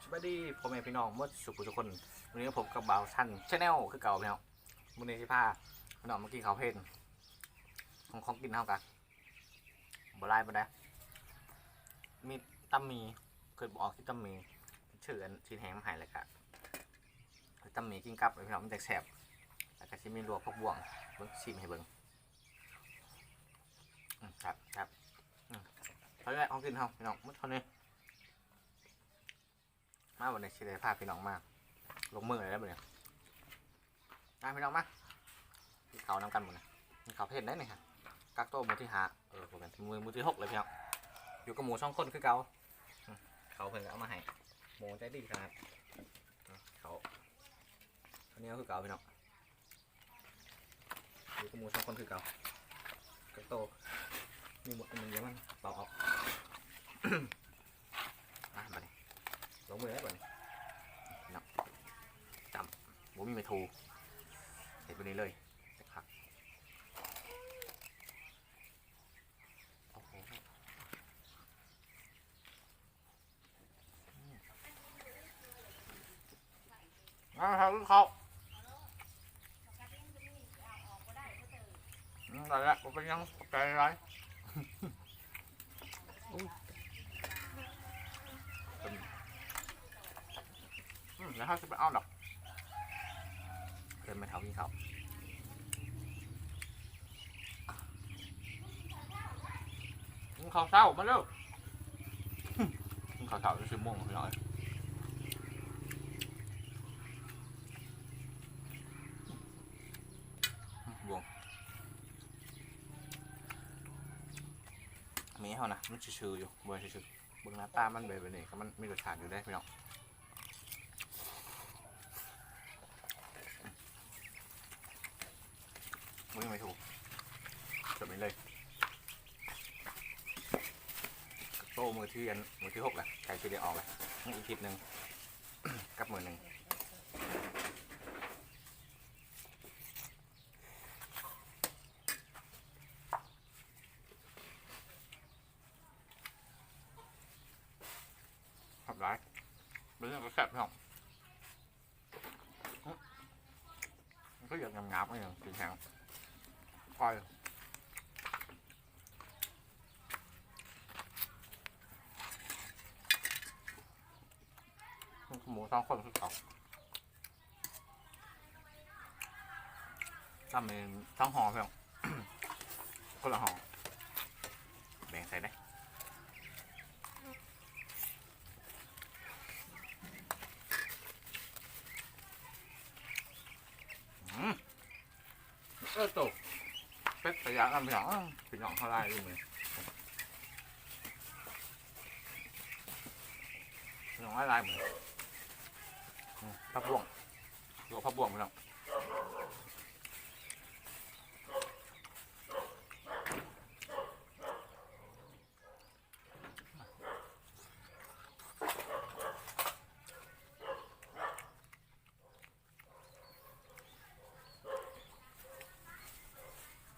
ສະບາຍດີພໍ່ແມ່ພີ່ນ້ອງໝົດສູ່ຜູ້ສູ່ຄົນ. ມື້ນີ້ພົບກັບບ່າວຊັນ Channel ຄືເກົ່າພີ່ນ້ອງ. ມື້ນີ້ຊິພາພີ່ນ້ອງມາກິນເຂົ້າເພນ. ຂອງ ຂອງກິນເຮົາກະບໍ່ຫຼາຍປານໃດ ມີຕຳໝີ່ ຄິດບໍ່ອອກຊິຕຳໝີ່ ຊື້ອັນຊີ້ນແຫ້ງມາໃຫ້ ແລ້ວກະຕຳໝີ່ກິນກັບພີ່ນ້ອງ ມັນຈັ່ງແຊບ. ແລ້ວກະຊິມີລວກຜັກບວງ ເບິ່ງ ຊີມໃຫ້ເບິ່ງ. ອືມ ແຊບ ແຊບ. ອືມ ເທົ່ານີ້ແຫຼະຂອງກິນເຮົາພີ່ນ້ອງ ໝົດເທົ່ານີ້. ມາ ບັດນີ້ຊິໄດ້ພາພີ່ນ້ອງມາລົງມືເລີຍເດ້ບັດນີ້. ມາພີ່ນ້ອງມາ ກິນເຂົ້ານຳກັນບັດນີ້. ກິນເຂົ້າເພນໄດ໋ນີ້ ກັກໂຕມື້ທີຫ້າ ເອີ ບໍ່ແມ່ນ ມື້ ມື້ທີຫົກເລີຍພີ່ນ້ອງ. ຢູ່ກັບໝູ່ສອງຄົນຄືເກົ່າ. ອືມ ເຂົ້າເພິ່ນກະເອົາມາໃຫ້ ໝູ່ໃຈດີຂະໜາດ. ອືມ ເຂົ້າ ເຂົ້າໜຽວຄືເກົ່າພີ່ນ້ອງ. ຢູ່ກັບໝູ່ສອງຄົນຄືເກົ່າ ກັກໂຕ ມີໝົດອັນດຽວມັນເປົ່າອອກ. ມາບັດນີ້ ລົງມືເລີຍບັດນີ້ເນາະ. ຈ້ຳ ບໍ່ມີໄມ້ໂທ ເຮັດແບບນີ້ເລີຍ ຈັກຄັກ. ໂອ້ໂຫ. ມາ ຫາກິນເຂົ້າ. ອືມ ໄດ້ແລ້ວ ບໍ່ເປັນຫຍັງ ຂອບໃຈຫຼາຍ. ອືມ ອືມ ດຽວເຮົາຊິໄປເອົາດອກ. ເຊີນແມ່ເຖົ້າກິນເຂົ້າ. ກິນເຂົ້າເຊົ້າ ມາເດີ. ກິນເຂົ້າເຊົ້າ ສິບໂມງພີ່ນ້ອງເອີຍ. ບວງ ແມ່ເຮົານະ ມັນຊື່ໆຢູ່ ບໍ່ຊື່ໆ. ເບິ່ງໜ້າຕາມັນແບບນີ້ ກະມັນມີລົດຊາດຢູ່ເດ້ພີ່ນ້ອງ. ບໍ່ມີໄມ້ໂທ ແບບນີ້ເລີຍ. ໂຕມື້ທີອັນ ມື້ທີຫົກລະ ໃກ້ຊິໄດ້ອອກລະ ຍັງອີກທິດໜຶ່ງ ກັບມື້ໜຶ່ງ. ແຊບຫຼາຍ ເປັນຫຍັງກະແຊບພີ່ນ້ອງ. ອືມ ມັນກະຢາກຫຍາບໆ ອີ່ຫຍັງ ຊິແຂງ ກ້ອຍ ໝູ່ສອງຄົນຄືເກົ່າ. ຕຳເປັນສອງຫໍ່ເພິ່ນ ຄົນລະຫໍ່ ແບ່ງໃສ່ເດ້. ອືມ ເອີ ໂຕ ເປັດກະຢາກນຳພີ່ນ້ອງ. ພີ່ນ້ອງເຮົາຫຼາຍຢູ່ມື້ນີ້ ພີ່ນ້ອງຫຼາຍໆມື້ນີ້. ອືມ ຜັກບວງ ລວກຜັກບວງພີ່ນ້ອງ.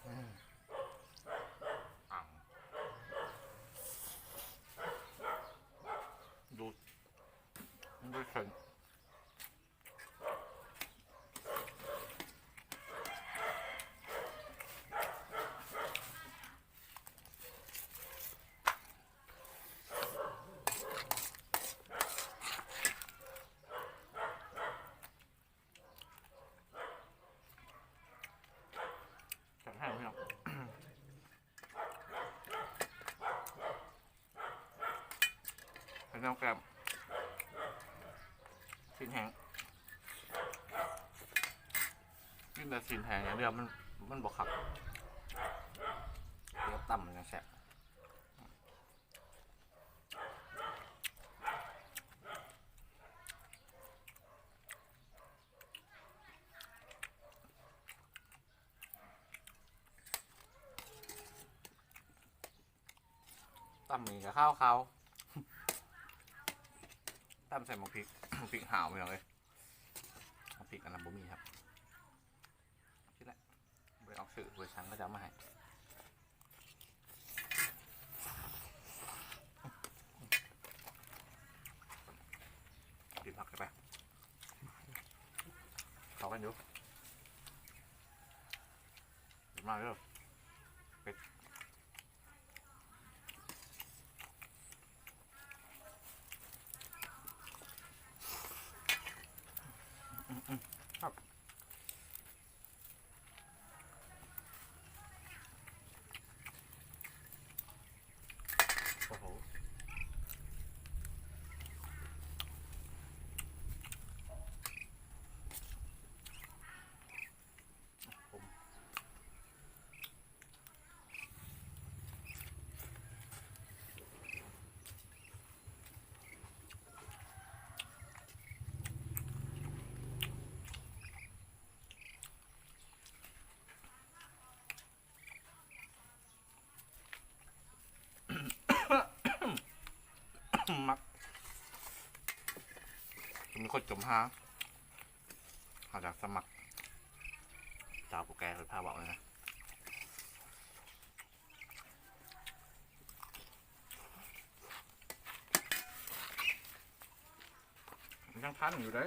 ອືມ ດູດ ມັນດູດເສັ້ນ. ແຊບແຮງພີ່ນ້ອງ. ເປັນແນວແກມ ຊີ້ນແຫ້ງ ກິນແຕ່ຊີ້ນແຫ້ງຢ່າງດຽວ ມັນ ມັນບໍ່ຄັກ ແລ້ວຕຳມັນຈັ່ງແຊບ. ຕຳໝີ່ກະຄາວໆ ຕຳໃສ່ໝາກພິກ ໝາກພິກຫາວ ພີ່ນ້ອງເອີຍ. ໝາກພິກອັນນັ້ນບໍ່ມີຄັບ ຊິແຫຼະ ບໍ່ໄດ້ອອກຊື່ ບໍລິສັດເຂົາເຈົ້າເອົາມາໃຫ້. ອືມ ตักไป เข้ากันอยู่ มาเด้อ เผ็ด อืมๆ ครับ โอ้โห มัก มีคนจมหา หาจากสมัคร สาวผู้แก่เพิ่นพาเว้าเลยนะ มันยังทันอยู่เด้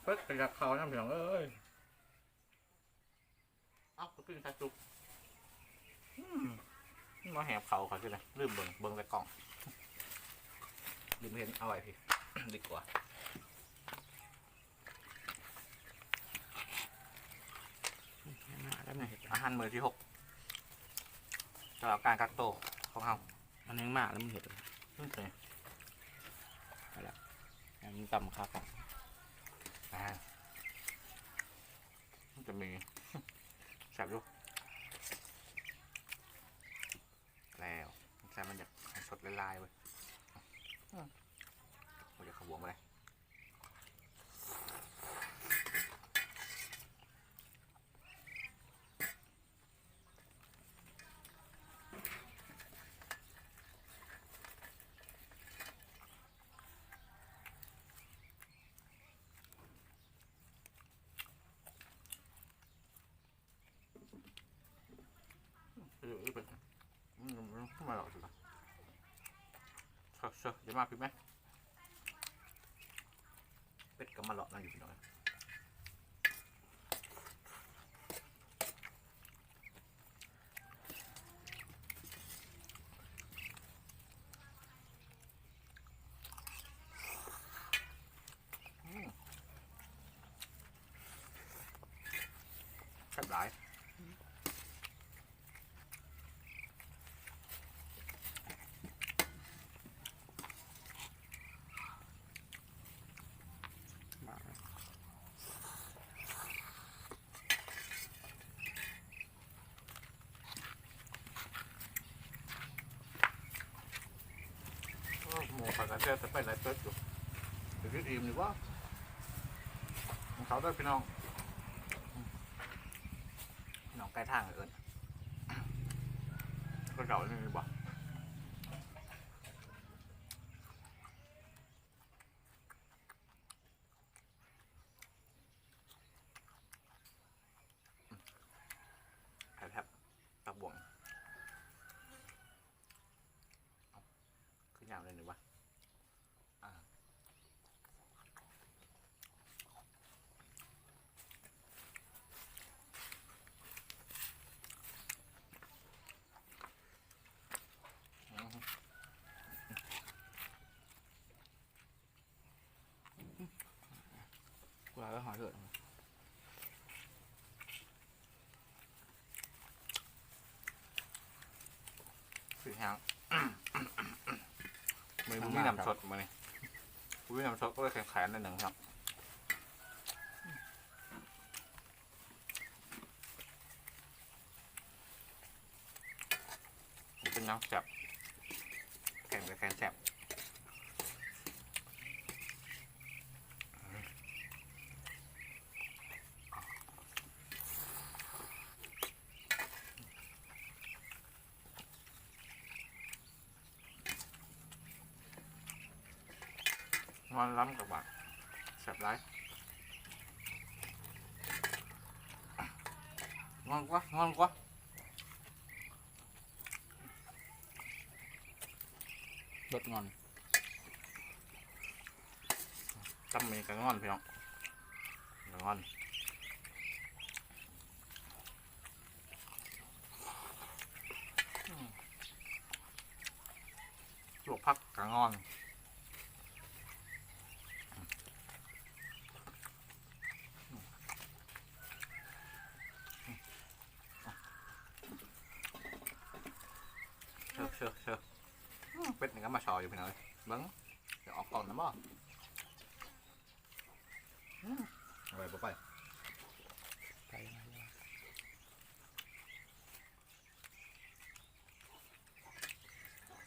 เพิ่นก็อยากเข้านำพี่น้องเอ้ย เอ้า ก็กินไข่สุก อืม มาแหบเข้าข้อยซื่อนะ ลืมเบิ่ง เบิ่งแต่กล้อง ลืมเห็น เอาไว้พี้ ดีกว่า อาหารมื้อที่หก สำหรับการกักโตของเฮา มันยังมาแล้ว มึงเห็น อืม เอาละ มันต่ำคักอะ อ่า มันจะมี แซ่บอยู่ แล้ว แซ่บ มันอยากให้สดหลายๆเว้ย อืม โอ้ย อยากเข้าบวงไปเลย เออ อืม อืม มาหรอกสิล่ะ เชิญ เชิญ อย่ามาพี่แม่ เป็ดก็มาเลาะนั่งอยู่พี่น้อง อืม แซ่บหลาย โอ้ หมูข้อยก็เสียแต่ไปหลายเติบอยู่ สิอิ่มอยู่บ่ ของเขาเด้อพี่น้อง น้องใกล้ทางเอิ้น ก็เจ้านี่บ่ แซ่บๆ ผักบวง เอ้า คือยาวเลยนี่วะ อ่า อืม กว่าแล้วหอยเถอะ คือแฮง มื้อนี้บ่มีน้ำสดมื้อนี้ บ่มีน้ำสดก็เลยแข็งๆ หน่อยหนึ่งครับ เป็นหยังแซ่บ แข็งก็แข็งแซ่บ งอนล้ำกับหวาน แซ่บหลาย งอนกว่า งอนกว่า ລົດງ່ອນ ຕຳໝີ່ກະງ່ອນພີ່ນ້ອງ ກະງ່ອນ ອືມ ລວກຜັກກະງ່ອນ ເຊີບ ເຊີບ ເຊີບ ອືມ ເປັດນີ້ກະມາຊອຍຢູ່ພີ່ນ້ອງເອີຍ ເບິ່ງ ຈະອອກກ້ອງນຳບໍ່? ອືມ ໄປບໍ່ໄປ? ໄປມາຢູ່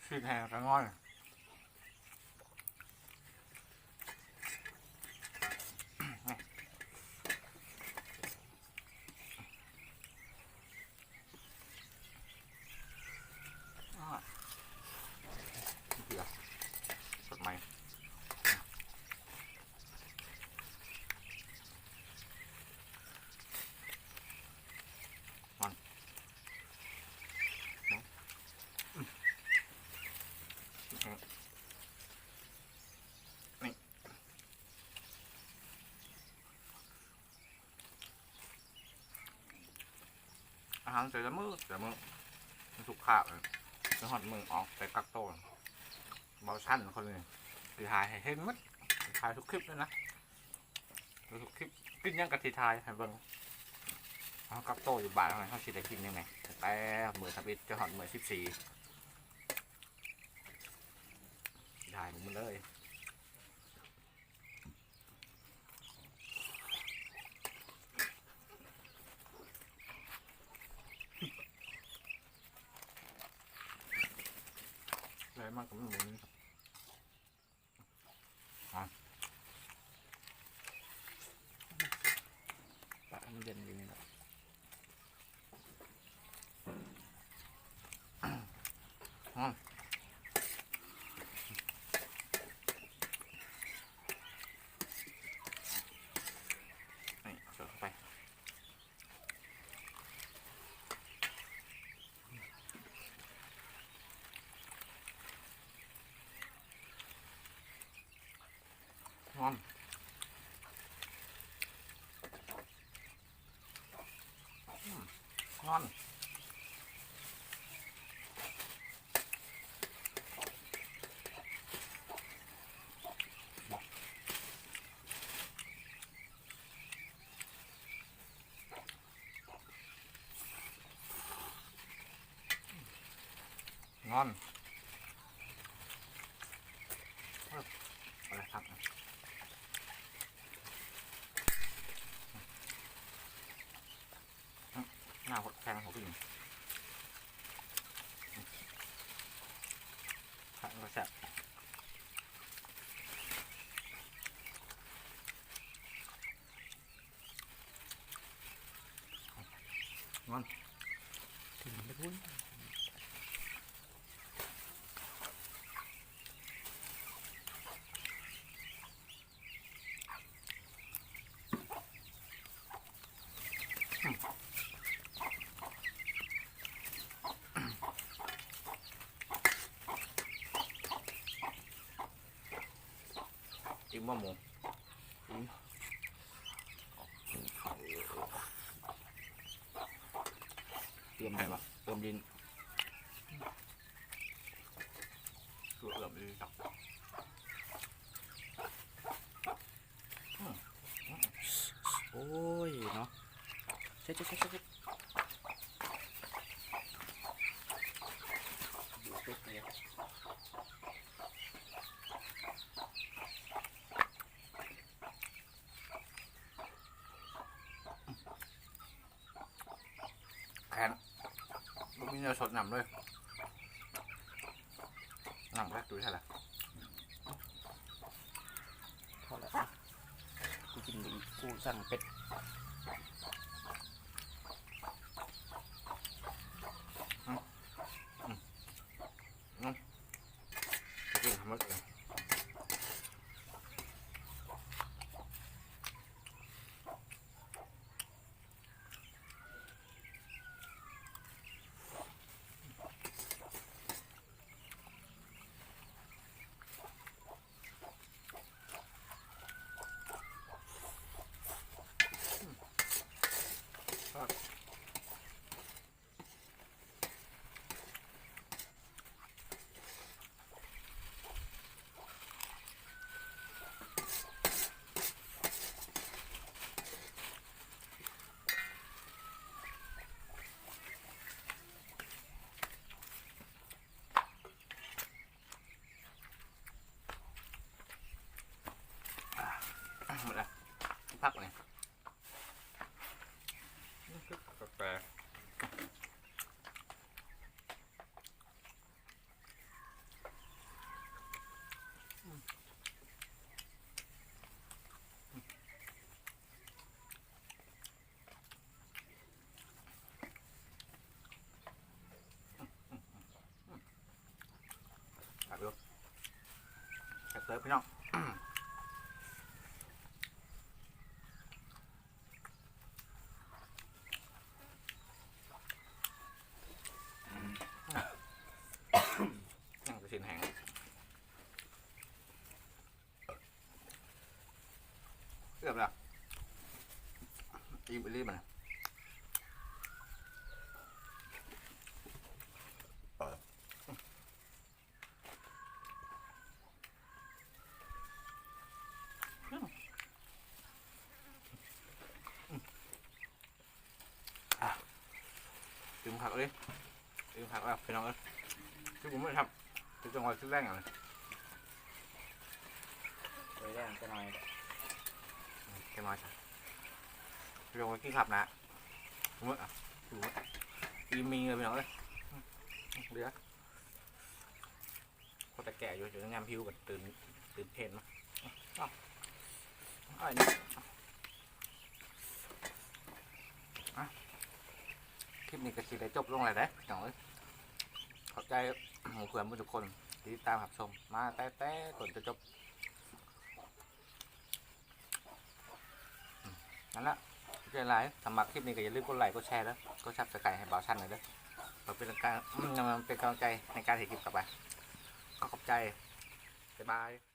ຊີ້ນແຫ້ງກະງ່ອນ. ອາຫານແຕ່ລະມື້ແຕ່ລະມື້ ມັນສຸຂະ ຈົນຮອດມື້ອອກໄປກັກໂຕ ເບົາຊັ້ນຄົນນີ້ ຊິຖ່າຍໃຫ້ເຫັນໝົດ ຖ່າຍທຸກຄລິບເລີຍນະ ທຸກຄລິບ ກິນຫຍັງກະຊິຖ່າຍໃຫ້ເບິ່ງ ເຮົາກັກໂຕຢູ່ບ້ານເຮົາ ເຮົາຊິໄດ້ກິນຫຍັງແດ່ ຕັ້ງແຕ່ມື້ທຳອິດຈົນຮອດມື້ສິບສີ່ ຖ່າຍໃຫ້ເບິ່ງໝົດເລີຍ. ໄດ້ມາກະມັນບໍ່ມີ ອ່ະ ປາກມັນເຢັນຢູ່ນີ້ລະ. ນີ້ ເສີບເຂົ້າໄປ. ງອນ ອືມ ງອນ. ງອນ ເອີ ເອົາລະຄັບ ໜ້າຫົດແຂງຫົວກິນ ຄັກແລ້ວແຊບ. ງອນ ກິນໄປພຸ້ນ ອີ່ມບໍ່ໝູ? ອີ່ມ. ເຕີມໄດ້ປະ? ເຕີມດິນ ເກືອບດີ. ໂອ້ຍເນາະ ເຊັດໆໆໆ ຢູ່ເປັດເລີຍ. ແຂງ ບໍ່ມີແນວສົດນ້ຳເລີຍ ນ້ຳແພັກຢູ່ໃສລະ? ພໍແລ້ວ ກູກິນອີກ ກູສັ່ງເປັດ. ອືມ ອືມ ອືມ ກິນໃຫ້ໝົດເລີຍ. ອ ພີ່ນ້ອງ ຍັງແຕ່ຊີ້ນແຫ້ງ ເກືອບແລ້ວ ອີ່ມອີ່ຫຼີບັດນີ້. ອືມ ອືມ ອ່ະ ຕື່ມຄັກເລີຍ ຕື່ມຄັກແລ້ວພີ່ນ້ອງເອີຍ. ຄືບໍ່ມື້ຄ່ຳ ຄືຈັງຫວະຄືແລງ ເອົາເລີຍ ໂອ້ຍ ແລງຈັກໜ້ອຍ ຈັກໜ້ອຍຊະ ພີ່ນ້ອງເອີຍ ກິນຄັກນະ ມື້ ອ່ະ ອີ່ມມີເລີຍພີ່ນ້ອງເອີຍ ເຫຼືອ. ພໍແຕ່ແກ່ຢູ່ ຈົນຍາມຫິວກໍຕື່ນ ຕື່ນເພນມາ. ອ້າວ ອ້າຍນີ້ ອ່ະ ຄລິບນີ້ກໍຊິໄດ້ຈົບລົງແລ້ວເດ້ພີ່ນ້ອງເອີຍ. ຂອບໃຈໝູ່ເພື່ອນເບິດທຸກຄົນທີ່ຕິດຕາມຮັບຊົມມາແຕ່ ແຕ່ຕົ້ນຈົນຈົບ. ນັ້ນລະ ຂອບໃຈຫຼາຍ ຖ້າມັກຄລິບນີ້ກໍຢ່າລືມກົດໄລ ກົດແຊ ແລະ ກົດຊັບສະໄຄຣບ໌ໃຫ້ບ່າວຊັ້ນແດ່ເດີ ເພື່ອເປັນການ ເປັນກຳລັງໃຈໃນການເຮັດຄລິບຕໍ່ໄປ. ຂໍຂອບໃຈ ບາຍບາຍ.